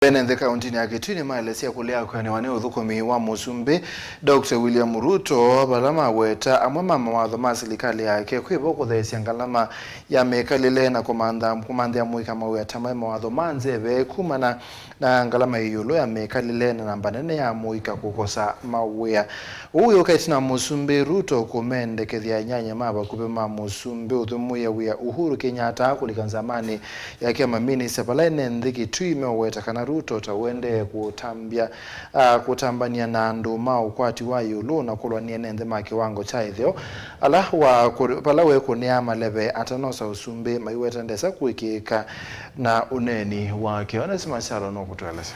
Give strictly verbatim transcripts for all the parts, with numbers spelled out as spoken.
Ene nthĩ kaũntĩnĩ ya Kitui nĩmaelesya kũlea kwĩanĩwa nĩ ũthũkũmi wa Mũsumbĩ Doctor William Ruto, vala maweta amwe ma mawatho ma silikalĩ yake kwĩvo kũtheesya ngalama ya mĩkalĩle na kũmantha, kũmanthĩa mũika mawĩa ta maĩ mawatho ma nzeve kumana na ngalama ĩ ĩũlũ ya mĩkalĩle na namba nene ya mũika kũkosa mawĩa. Ũu wĩũka ĩtina wa Mũsumbĩ Ruto kũmendekethya anyanya ma vakuvĩ ma Mũsumbĩ ũthũmũĩa wĩa Uhuru Kenyatta kũlika nzamanĩ yake ya maminista, vala ene nthĩ Kitui meũweta kana Ruto ta ũendee kũtambya, ah, kũtambany'a na andũ ma ũkwati wa ĩũlũ na kũlwa nĩ ene nthĩ ma kĩwango kya ĩtheo, ala wa kũ-, vala wekũnĩaa maleve atanosa ũsumbĩ, maiweta ndesa kũĩkĩĩka na ũneeni wake. Onesmus Kyalo nũkũtũelesya.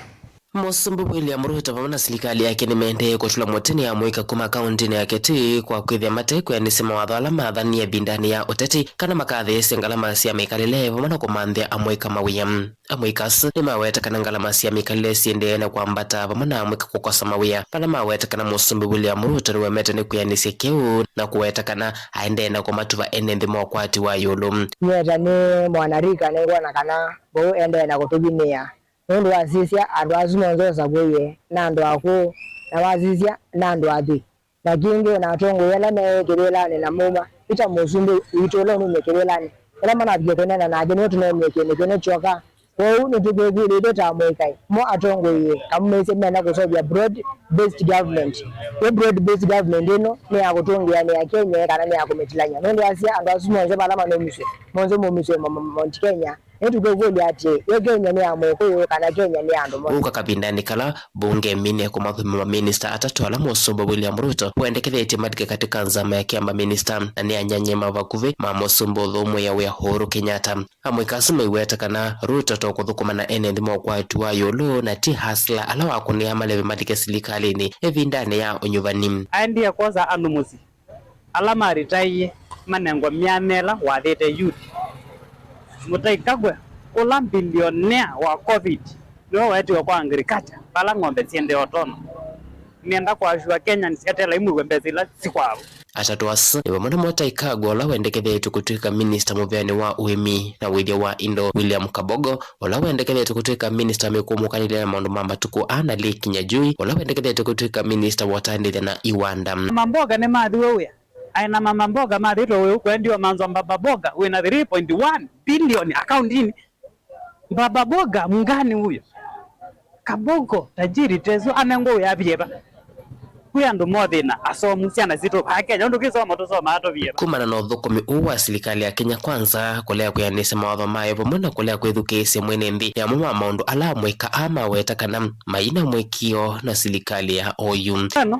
Mũsumbĩ William Ruto vamwe na silikalĩ yake nĩmaendee kũtũla mũtĩ nĩ amũika kuma kaũntĩnĩ ya Kitui kwa kwĩthĩa mate kwĩanĩsya mawatho ala maathanie ĩvindanĩ ya ũteti kana makatheesya ngalama sya mĩkalĩle vamwe na kũmanthĩa amũika mawĩa. Amũika asu nĩmaweta kana ngalama sya mĩkalĩle syĩendee na kwambata vamwe na amũika kũkosa mawĩa, vala maweta kana Mũsumbĩ William Ruto nĩwemete nĩ kwĩanĩsya kĩu na kũweta kana aendee na kũmatuva ene nthĩ ma ũkwati wa ĩũlũ. Nyie ta nĩ mwanarika nĩngwona kana vau endee na kũtũvinyĩĩa. Nũndũ wasisya, andũ asu monthe ũsakũie na andũ akũũ, na wasisya, na andũ athwii. Na kĩngĩ, o na atongoi ala me kĩvĩlanĩ na mauma, yu ta mũsumbĩ witũ ũla ũnumie kĩvĩlanĩ, ũla manavikie kũneena nake nĩwe tũneenie kĩndũ kĩnene kyoka. Kwoou nĩtũkwĩkũlya ithyĩ ta amũika, mo atongoi ĩ, kamũmĩĩsye mena kũseũvya broad based government. Ĩ broad based government ĩno nĩ ya kũtũngĩanĩa Kenya ĩ kana nĩ ya kũmĩtilany'a? Nũndũ wasisya, andũ asu monthe vala manumisye, monthe maumisye Mo-, Mo-, Mount Kenya. Nĩtũkwĩkũlya atĩĩ, yo Kenya nĩ ya Mũkũyũ kana Kenya nĩ ya andũ monthe? Ũka kavindanĩ kala mbunge ĩminĩe kũmathũmĩa maminista atatũ ala Mũsumbĩ William Ruto wendekethetye malike katĩ ka nzama yake ya maminista, na nĩ anyanya ma vakuvĩ ma Mũsumbĩ ũthũmũĩa wĩa Uhuru Kenyatta. Amũika asu maiweta kana Ruto to kũthũkũma na ene nthĩ ma ũkwati wa ĩũlũ, na ti hustler ala wakũnĩaa maleve malike silikalĩnĩ ĩvindanĩ ya ũnyuvani. Aendie kwosa andũ mũsyĩ. Ala maritaie manengwa myanya ĩla wathĩte youth. Mũtai Kagwe, ũla billionaire wa covid, nĩwe weetiwe kwa agriculture, vala ng'ombe syendee ũtono. Nĩenda kũ assure Kenyans etelai mũiwe mbesa ila si kwao. Atatũ asu nĩ vamwe na Mũtai Kagwe, ũla wendekethetw'e kũtw'ĩka minista mũveanĩ wa ũĩmi na ũĩthya wa indo, William Kabogo, ũla wendekethetwe kũtw'ĩka minista mĩkũmũkanĩlya na maũndũ ma matukũ aa, na Lee Kinyanjui, ũla wendekethetwe kũtw'ĩka minista wa ũtandĩthya na iwanda. Mama mboga nĩmathiwe wĩa. Aĩ na mama mboga mathĩtwe wĩa ũkwendiwa manzwa mbaba mboga wĩna three point one billion akauntinĩ. Mbaba mboga mgani huyo? Kabogo, tajiri Teso, anengwa wĩa vyeva. Kwĩ andũ mothĩna, asomu, syana sitũ vaa Kenya, ũndũ kĩsomo tũsomaa tũvyeva. Kumana na ũthũkũmi ũũ wa silikalĩ ya Kenya Kwanza, kũlea kwĩanĩsya mawatho mayo vamwe na kũlea kwĩthukĩĩsya mwene nthĩ nĩ amwe ma maũndũ ala amũika aa maweta kana maina mũĩkĩĩo na silikalĩ ya oyu. Ĩno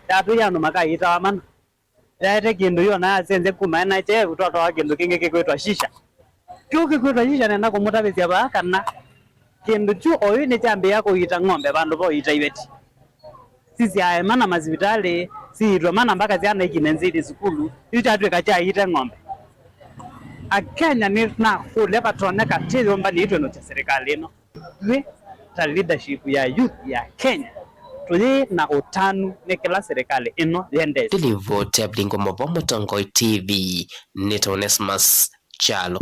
yatwĩie andũ makayĩtawa mana. Yaete kĩndũ yu ona yasenzya kuma N H I F, twatwawa kĩndũ kĩngĩ kĩkwĩtwa shisha. Kĩu kĩkwĩtwa shisha nenda kũmũtavĩsya vaa kana kĩndũ kyu oyu nĩkyambĩĩa kũiita ng'ombe vandũ va ũiita iveti. Sisyaema na masivitalĩ, siitwe mana mpaka syana ikine nzĩlĩ sukulu, yu kyatw'ĩka kyaiite ng'ombe. Akenya nĩ nakũlya vatonyeka twĩyũmbanĩtwe nũkya serikali ĩno. Twĩ ta leadership ya youth ya Kenya, tũyĩ na ũtanu nĩ kĩla serikali ĩno yendete. Nĩ livoti ya Vilingo Mũvoo Mũtongoi T V, nĩtawa Onesmus Kyalo.